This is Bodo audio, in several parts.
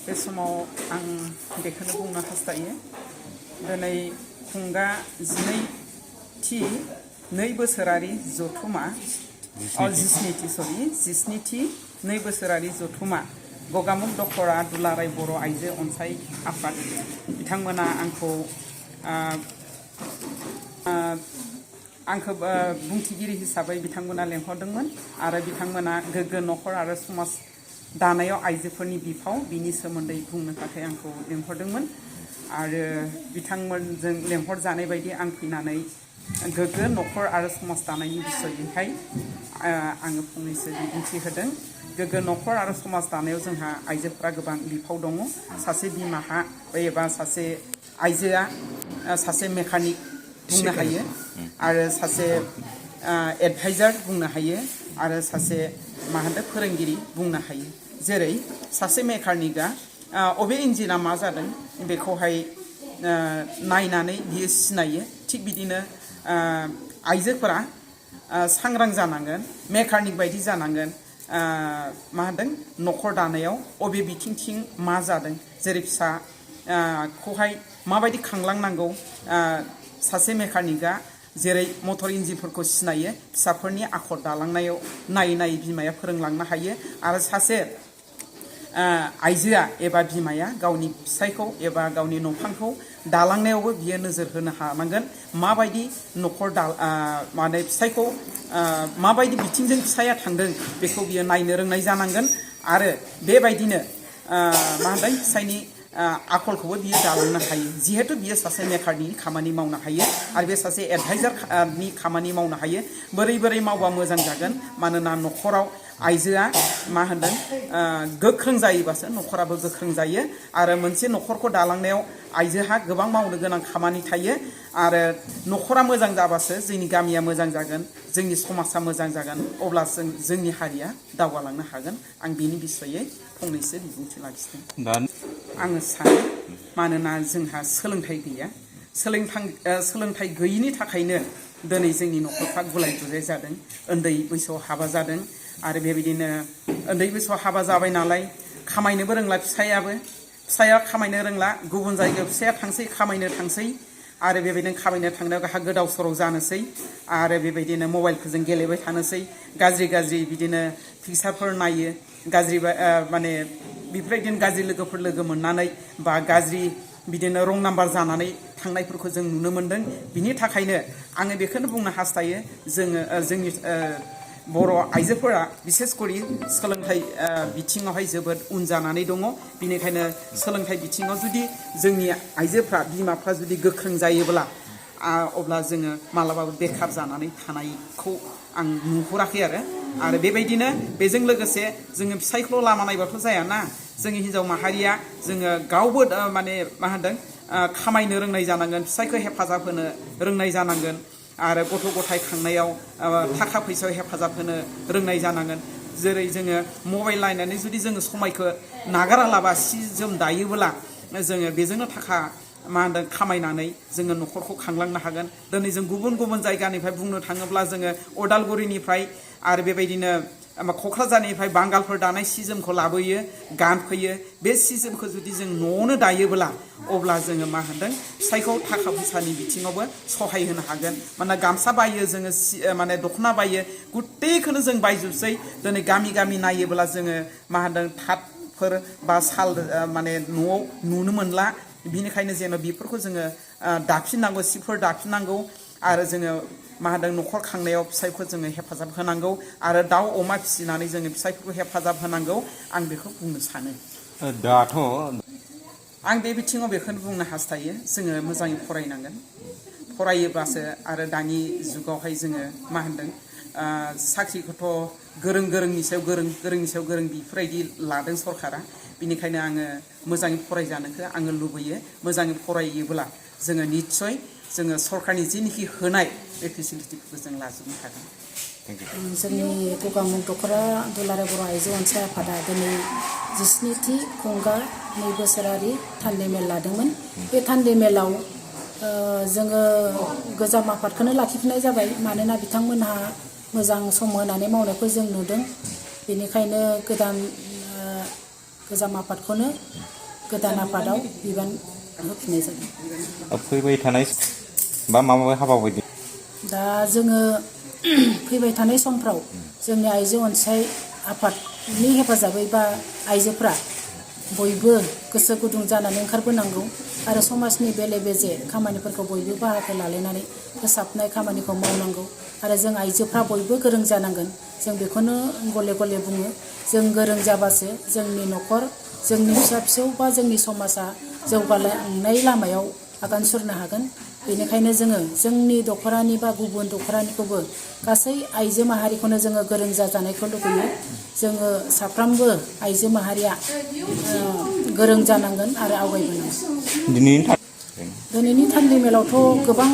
बे समाव आं बेखौनो बुंनो हास्थायो दिनै खुंगा 12थि 2 बोसोरारि जथुमा 17थि 2 बोसोरारि जथुमा गगामुख दख'रा दुलाराय बर' आइजो अनसाय आफाद बिथांमोना आंखौ बुंथिगिरि हिसाबै बिथांमोना लेंहरदोंमोन आरो बिथांमोना गोग्गो न'खर आरो समाज दानायाव आइजोफोरनि बिफाव बिनि सोमोन्दै बुंनो थाखाय आंखौ लेंहरदोंमोन आरो बिथांमोनजों लेंहरजानाय बायदि आं फैनानै गोग्गो न'खर आरो समाज दानायनि बिसयैहाय आङो फंनैसो बिबुंथि होदों। गोग्गो न'खर आरो समाज दानायाव जोंहा आइजोफोरा गोबां बिफाव दङ। सासे बिमाहा एबा सासे आइजोआ सासे मेकानिक बुंनो हायो आरो सासे एडभाइजार बुंनो हायो आरो सासे फोरोंगिरि बुंनो हायो। जेरै सासे मेकानिकआ अबे इन्जिना मा जादों बेखौहाय नायनानै बियो सिनायो। थिग बिदिनो आइजोफोरा सांग्रां जानांगोन, मेकानिक बायदि जानांगोन। न'खर दानायाव अबे बिथिंथिं मा जादों, जेरै फिसाखौहाय माबायदि खांलांनांगौ। सासे मेकानिकआ जेरै मटर इन्जिनफोरखौ सिनायो, फिसाफोरनि आखल दालांनायाव नायै नायै बिमाया फोरोंलांनो हायो आरो सासे आइजोआ एबा बिमाया गावनि फिसायखौ एबा गावनि न'खरखौ दालांनायावबो बियो नोजोर होनो हानांगोन। माबायदि न'खर फिसायखौ माबायदि बिथिंजों फिसाया थांदों बेखौ बियो नायनो रोंनाय जानांगोन आरो बेबायदिनो फिसायनि आखलखौबो बियो दालांनो हायो। जिहेतु बियो सासे मेकानिकनि खामानि मावनो हायो आरो बे सासे एडभाइजारनि खामानि मावनो हायो। बोरै बोरै मावबा मोजां जागोन, मानोना न'खराव आइजोआ गोख्रों जायोबासो न'खराबो गोख्रों जायो आरो मोनसे न'खरखौ दालांनायाव आइजोहा गोबां मावनो गोनां खामानि थायो आरो न'खरा मोजां जाबासो जोंनि गामिया मोजां जागोन, जोंनि समाजा मोजां जागोन, अब्ला जोंनि हारिया दावगालांनो हागोन। आं बिनि बिसयै फंनैसो बिबुंथि लाखिदों। आङो सानो मानोना जोंहा सोलोंथाइ गैया। सोलोंथाइ गैयिनि थाखायनो दिनै जोंनि न'खरफ्रा गुलाय गुजाय जादों। उन्दै बैसोआव हाबा जादों आरो बेबायदिनो उन्दै बैसोआव हाबा जाबाय नालाय खामायनोबो रोंला फिसाया खामायनो रोंला, गुबुन जायगायाव फिसाया खामायनो थांसै आरो बेबायदिनो खामायनो थांनायाव गाहा गोदाव सोराव जानोसै आरो बेबायदिनो मबाइलफोरजों गेलेबाय थानोसै, गाज्रि बिदिनो पिक्सारफोर नायो, गाज्रि बेफोरबायदिनो गाज्रि लोगोफोर लोगो मोननानै बा गाज्रि बिदिनो रं नाम्बार जानानै थांनायफोरखौ जों नुनो मोन्दों। बिनि थाखायनो आङो बेखौनो बुंनो हास्थायो, जोंनि बर' आइजोफोरा बिसेसकरि सोलोंथाइ बिथिङावहाय जोबोद उन जानानै दङ। बिनिखायनो सोलोंथाइ बिथिङाव जुदि जोंनि आइजोफ्रा बिमाफ्रा जुदि गोख्रों जायोब्ला अब्ला जोङो मालाबाबो बेखार जानानै थानायखौ आं नुहुराखै आरो बेबायदिनो बेजों लोगोसे जोङो फिसायखौल' लामा नायबाथ' जायाना। जोंनि हिन्जाव माहारिया जोङो गावबो खामायनो रोंनाय जानांगोन, फिसायखौ हेफाजाब होनो रोंनाय जानांगोन आरो गथ' गथाय खांनायाव थाखा फैसायाव हेफाजाब होनो रोंनाय जानांगोन। जेरै जोङो मबाइल नायनानै जुदि जोङो समायखौ नागारालाबा सि जोम दायोब्ला जोङो बेजोंनो थाखा खामायनानै जोङो न'खरखौ खांलांनो हागोन। दिनै जों गुबुन जायगानिफ्राय बुंनो थाङोब्ला जोङो अदालगुरिनिफ्राय आरो बेबायदिनो क'क्राझारनिफ्राय बांगालफोर दानाय सि जोमखौ लाबोयो, गानफैयो। बे सि जोमखौ जुदि जों न'आवनो दायोब्ला अब्ला जोङो फिसायखौ थाखा फैसानि बिथिङावबो सहाय होनो हागोन। मानोना गामसा बायो जोङो, दख'ना बायो, गुथैखौनो जों बायजोबसै। दिनै गामि नायोब्ला जोङो थाथफोर बा साल न'आव नुनो मोनला। बिनिखायनो जेन' बेफोरखौ जोङो दाफिननांगौ, सिफोर दाफिननांगौ आरो जोङो न'खर खांनायाव फिसायखौ जोङो हेफाजाब होनांगौ आरो दाउ अमा फिसिनानै जोङो फिसायफोरखौ हेफाजाब होनांगौ। आं बेखौ बुंनो सानो। दाथ' आं बे बिथिङाव बेखौनो बुंनो हास्थायो, जोङो मोजाङै फरायनांगोन। फरायोब्लासो आरो दानि जुगावहाय जोङो साख्रिखौथ' गोरोंनि सायाव गोरों बेफोरबायदि लादों सरकारा। बिनिखायनो आङो मोजाङै फरायजानोखौ आङो लुबैयो। मोजाङै फरायोब्ला जोङो निस्सय जोङो सरकारनि जिनिखि होनाय बे फेसिलिटिफोरखौ जों लाजोबनो हागोन। जोंनि गगामुख दख'रा दुलाराय बर' आइजो अनसाय आफादा दिनै 17थि खुंगा 2 बोसोरारि थान्दै मेल लादोंमोन। बे थान्दै मेलाव जोङो गोजाम आफादखौनो लाखिफिननाय जाबाय, मानोना बिथांमोनहा मोजां सम होनानै मावनायखौ जों नुदों। बेनिखायनो गोजाम आफादखौनो गोदान आफादाव बिबान होफिननाय जादों। फैबाय थानाय बा माबा हाबा बायदि दा जोङो फैबाय थानाय समफ्राव जोंनि आइजो अनसाय आफादनि हेफाजाबै बा आइजोफ्रा बयबो गोसो गुदुं जानानै ओंखारबोनांगौ आरो समाजनि बेले बेजे खामानिफोरखौ बयबो बाहागो लालायनानै फोसाबनाय खामानिखौ मावनांगौ आरो जों आइजोफ्रा बयबो गोरों जानांगोन। जों बेखौनो गले गले बुङो। जों गोरों जाबासो जोंनि न'खर, जोंनि फिसा फिसौ बा जोंनि समाजा जौगालांनाय लामायाव आगान सुरनो हागोन। बेनिखायनो जोङो जोंनि दख'रानि बा गुबुन दख'रानिखौबो गासै आइजो माहारिखौनो जोङो गोरों जाजानायखौ लुबैयो। जोङो साफ्रोमबो आइजो माहारिया गोरों जानांगोन आरो आवगायबोनांगोन। दिनैनि थान्दै मेलावथ' गोबां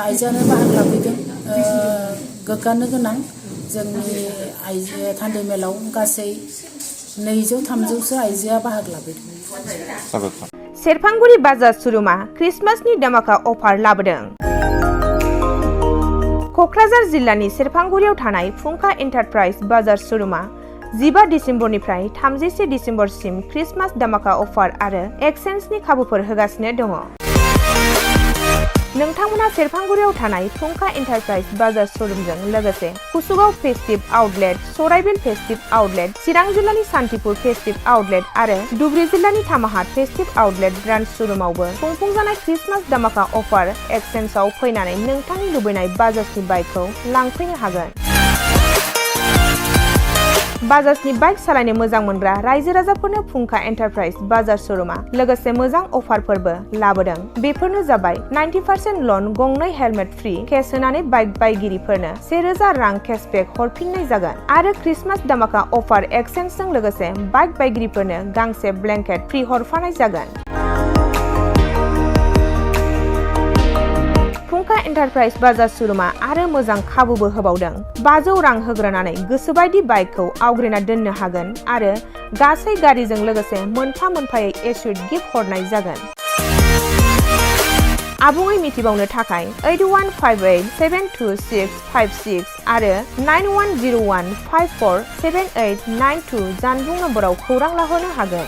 आइजोआनो बाहागो लाफैदों। गोग्गानो गोनां जोंनि आइजो थान्दै मेलाव गासै 200-300सो आइजोआ बाहागो लाफैदों। सेरफांगुरि बाजार श'रुमा क्रिसमासनि दामाका अफार लाबोदों। क'क्राझार जिल्लानि सेरफांगुरियाव थानाय फुंखा एन्टारप्राइज बाजार श'रुमा 15 डिसेम्बरनिफ्राय 31 डिसेम्बरसिम क्रिसमास दामाका अफार आरो एक्सचेन्जनि खाबुफोर होगासिनो दङ। नोंथांमोना सेरफांगुरियाव थानाय फुंखा एन्टारप्राइज बाजार श'रुमजों लोगोसे कुसुगाव फेस्टिभ आउटलेट, सराइबिल फेस्टिभ आउटलेट, चिरां जिल्लानि सान्तिपुर फेस्टिभ आउटलेट आरो धुबुरी जिल्लानि थामाहाट फेस्टिभ आउटलेट ब्रान्च श'रुमावबो खुंफुंजानाय क्रिसमास दामाका अफार एक्सचेन्जआव फैनानै नोंथांनि लुबैनाय बाजाजनि बाइकखौ लांफैनो हागोन। बाजाजनि बाइक सालायनो मोजां मोनग्रा रायजो राजाफोरनो फुंखा एन्टारप्राइज बाजार श'रुमा लोगोसे मोजां अफारफोरबो लाबोदों। बेफोरनो जाबाय 90% लन, गंनै हेलमेट फ्रि, केस होनानै बाइक बायगिरिफोरनो 1000 रां केसबेक हरफिननाय जागोन आरो क्रिसमास दामाका अफार एक्सचेन्जजों लोगोसे बाइक बायगिरिफोरनो गांसे ब्लेंकेट फ्रि हरफानाय जागोन। फुंखा एन्टारप्राइज बाजार श'रुमा आरो मोजां खाबुबो होबावदों। 500 रां होग्रोनानै गोसोबायदि बाइकखौ आवग्रिना दोननो हागोन आरो गासै गारिजों लोगोसे मोनफा-मोनफायै एसुइट गिफ्ट हरनाय जागोन। आबुङै मिथिबावनो थाखाय 8158725656 आरो 9101547892 जानबुं नम्बराव खौरां लाहरनो हागोन।